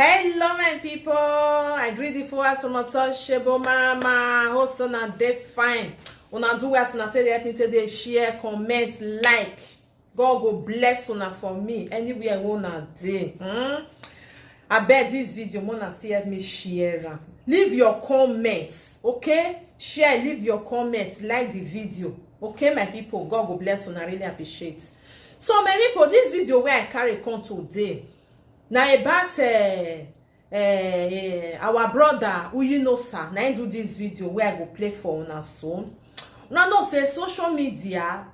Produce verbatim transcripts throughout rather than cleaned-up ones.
Hello, my people. I greet the followers from Untouchable Mama. Hope so una dey fine. Una do well, so una take dey help me take dey share, comment, like. God go bless una for me anywhere wey una dey. Hmm? Abeg, this video, make una still help me share am. Leave your comments, okay? Share, leave your comments, like the video, okay, my people? God go bless una, really appreciate. So, my people, this video wey I carry come today, na about uh, uh, our brother Uyinosa. Na him do this video wey I go play for una so. Una know say social media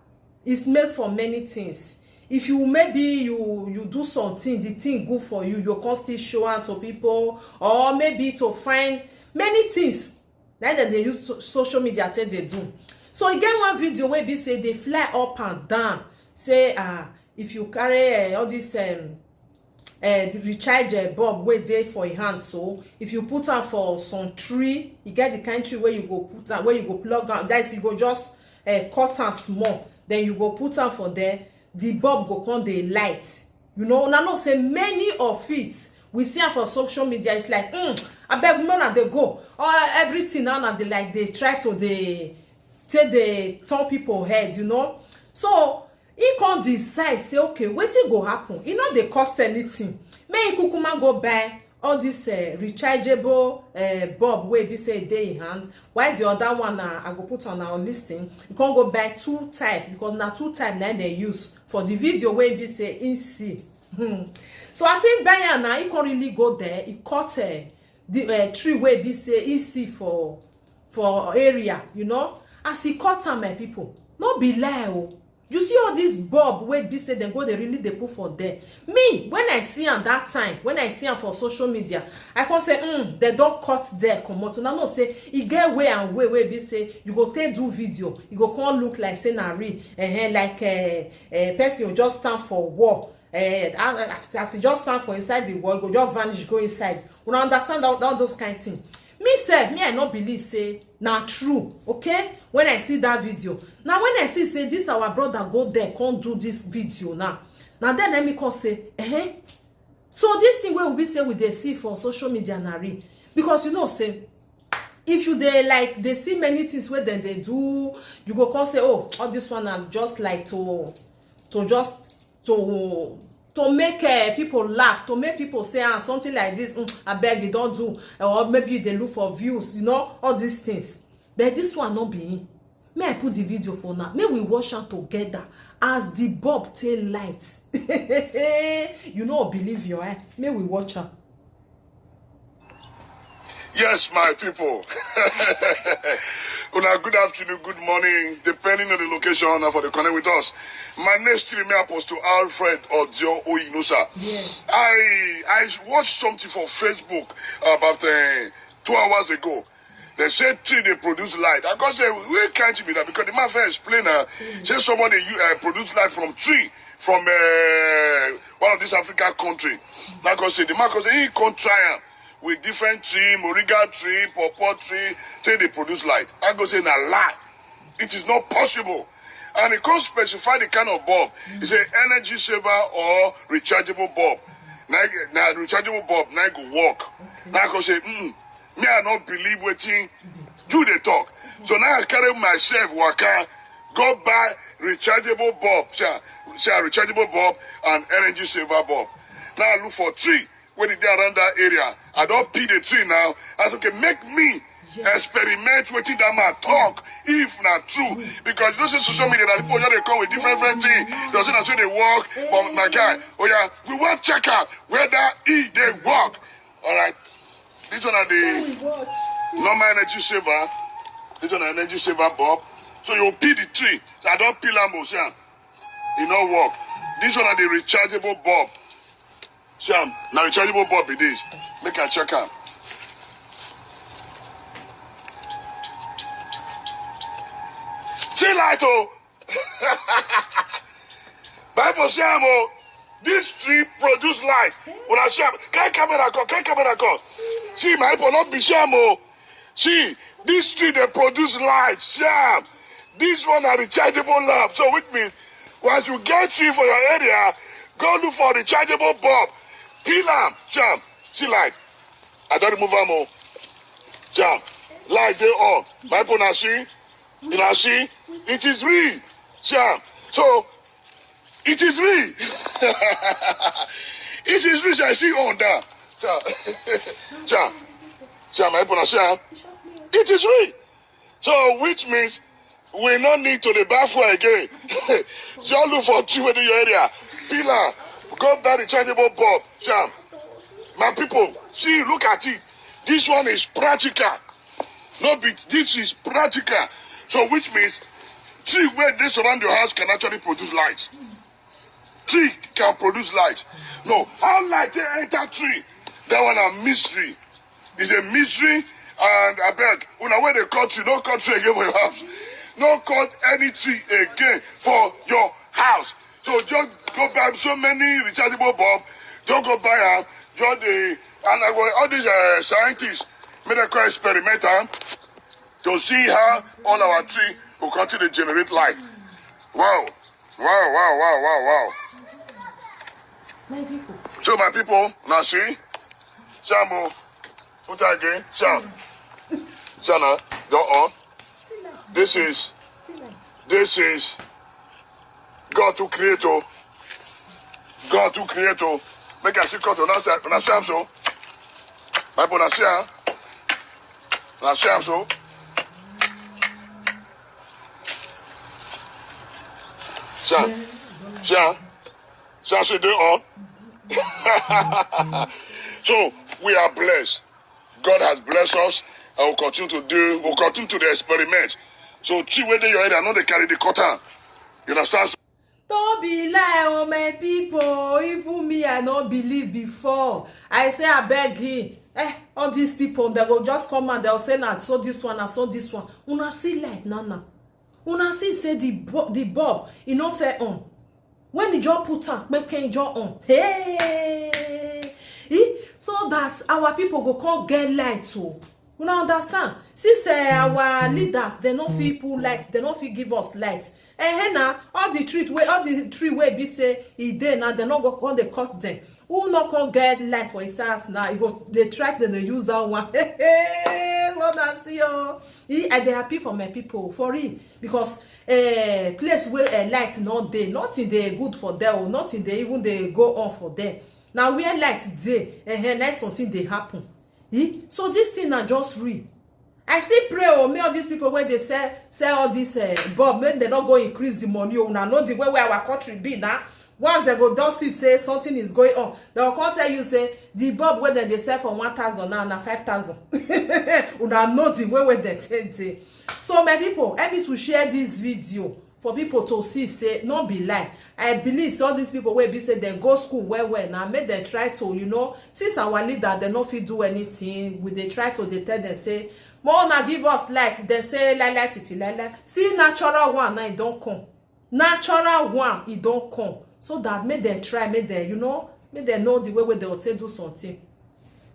is made for many things. If you, maybe you you do something, the thing good for you, you come still show am to people, or maybe to find many things. Na dem dey use so- social media take dey do. So e get one video wey be say dey fly up and down, say, ah, if you carry uh, all this um, uh, the recharge uh, bulb wey dey for your hand, so if you put am for some tree, you get the kind tree where you go put am, where you go plug am, that is, you go just uh, cut am small, then you go put am for there, the bulb go come dey light. You know, una know say many of it, we see am for social media. It's like, mm, abeg, make una dey go, or everything now na dey, like, dey try to dey take dey turn people head, you know. So he come decide say, okay, wetin go happen? E no dey cost anything. Make he kukuma go buy all this uh, rechargeable uh, bulb wey be say e dey in hand, while the other one na I go put on our listing. You come go buy two type, because na two type na dem use for the video wey be say he see. Hmm. So as he buy am now, he come really go there, he cut uh, the uh, tree wey be say he see for for area, you know. As he cut am, my people, no be lie o. You see all this bulb wey be say dem go dey really dey put for there. Me, when I see am that time, when I see am for social media, I come say, mm, dem don cut there comot. Una know say e get way and way wey be say you go take do video, you go come look like say na real, eh, like uh, uh, person go just stand for wall. Uh, as, as e just stand for inside the wall, e go just vanish go inside. Una understand all, all those kind thing? Me sef, me, I no believe say na true, okay? When I see that video, now when I see say this our brother go there come do this video now, now then let me come say, eh? So this thing wey we be say we dey see for social media na real, because you know say if you dey, like, dey see many things wey dem dey do, you go come say, oh, all this one na just like to to just to to make uh, people laugh, to make people say, ah, something like this, mm, abeg, you don do, or maybe you dey look for views, you know, all these things. But this one no be him. May I put the video for now? May we watch am together as the bulb take light. You no believe your eye. May we watch am. Yes, my people. Una, good afternoon, good morning, depending on the location and for the connect with us. My next stream, Apostle Alfred Odio Oyinusa. Yes. I I watched something for Facebook about uh, two hours ago. They say tree they produce light. I can say we can't be that because the man first explain uh, say somebody you uh, produce light from tree from uh, one of this African country. Now I can say the man can say he can try am with different tree, moriga tree, pawpaw tree, till they produce light. I go say na lie. It is not possible. And it can specify the kind of bulb. It's an energy saver or rechargeable bulb. Now, now rechargeable bulb now go work. Now I go say, mm, me I not believe wetin you dey talk. So now I carry myself waka go buy rechargeable bulb, sha, sha, rechargeable bulb and energy saver bulb. Now I look for tree wey dey dey around that area. I don peel the tree now. I say, okay, make me experiment wetin that man talk if na true, because you know say social media na people just dey come with different different thing. Dem say na so dey work, but my guy, oh yeah, we wan check out whether e dey work. All right, this one na the normal energy saver. This one na energy saver bulb. So you peel the tree. So I don peel am o, see am. E no work. This one na the rechargeable bulb. See am, na rechargeable bulb be this. Make I check am. See light o. Bible see am o. This tree produce light. Una see am. Carry camera come, carry camera come. See, my people, no be see am o. See, this tree dey produce light. See am. This one na rechargeable lamp. So which means once you get tree for your area, go look for rechargeable bulb. Peel am, see am. See light. I don remove am o. Jam. Light dey on. My people, una see? Una see? It is real. Jam. So, it is real. It is real. I see on down. Jam. Jam. Jam, my people, una see am? It is real. So, which means we no need to dey buy fuel again. Just look for tree wey dey your area. Peel am. Go buy rechargeable bulb. Jam. My people, see, look at it. This one is practical. No be, this is practical. So, which means tree wey dey surround your house can actually produce light. Tree can produce light. No, how light take enter tree? That one na mystery. It's a mystery. And abeg, una wey dey cut tree, no cut tree again for your house. No cut any tree again for your house. So just go buy so many rechargeable bulb. Just go buy am. Just dey, and I go, all these uh, scientists, make dem come experiment am to see how all our tree go continue to generate light. Wow. Wow, wow, wow, wow, wow. My people. So, my people, now see, Jambo, put that again, Jam. Jana, don't on. See light. This is, See light. this is God to create, oh. God to create, oh. Make I see cut on that side, on that side, so. My people, now see, huh? Now see, so. Jam. Jam. Jam, see, they on. So, we are blessed. God has blessed us and will continue to do, will continue to the experiment. So, tree wey dey your area, no dey carry the cut am. You understand? No be lie, oh my people. Even me, I no believe before. I say, I beg him. Eh, all these people, they go just come and they'll say, na so this one, na so this one. Una see light now, now. Una see say the bu- the bulb, e no fair on. When e just put am, make e just on. Hey! E, so that our people go come get light o. Una understand? Since uh, our leaders, they no fit put light, they no fit give us light. Eh, eh, na all the tree wey all the tree wey be say e dey now, they no go come dey cut them. Who no come get light for his house now? E go dey try to dey use that one. Hey, hey, what I see, oh. E, I dey happy for my people, for real, because uh, place where uh, light no dey, nothing dey good for them, or nothing dey even dey go on for them. Now where light dey, eh, eh, na something dey happen. Eh? So this thing na just real. I still pray, oh, may all these people where they sell sell all this uh, bulb, make they not go increase the money. Oh, una know the way where our country be now. Once they go down see say something is going on, they will come tell you say the bulb where they, they sell for one thousand now na five thousand. Una know the way where they take dey. So my people, help me to share this video for people to see say no be lie. I believe say all these people wey be say dem go school well well, na make dem try to, you know, since our leader dem no fit do anything, we dey try to dey tell dem say, "Mo una give us light." Dem say, "Lai lai titi lai lai." See, natural one now e don come. Natural one e don come. So that make dem try, make dem, you know, make dem know the way wey dem go take do something.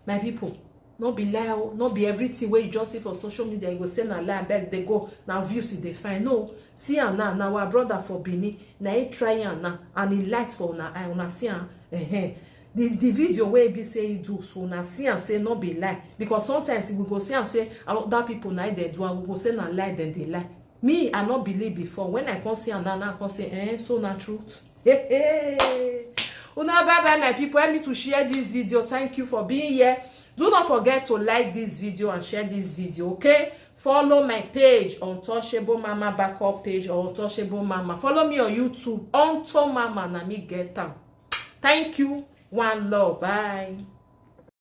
My people, no be lie o, no be everything wey you just see for social media you go say na lie. Abeg, dey go, na views you dey find. No, see am now, na our brother for Benin, na he try am now, and e light for una eye, una see am. Ehen. The the video wey be say he do, so una see am say no be lie, because sometimes we go see am say other people na him dey do am, we go say na lie dem dey lie. Me, I no believe before. When I come see am now, now I come say, "Eh, so na truth." Hey, hey. Una bye bye, my people. Help me to share this video. Thank you for being here. Do not forget to like this video and share this video, okay? Follow my page, Untouchable Mama Backup page, or Untouchable Mama. Follow me on YouTube, Unto Mama, na me get am. Thank you. One love. Bye.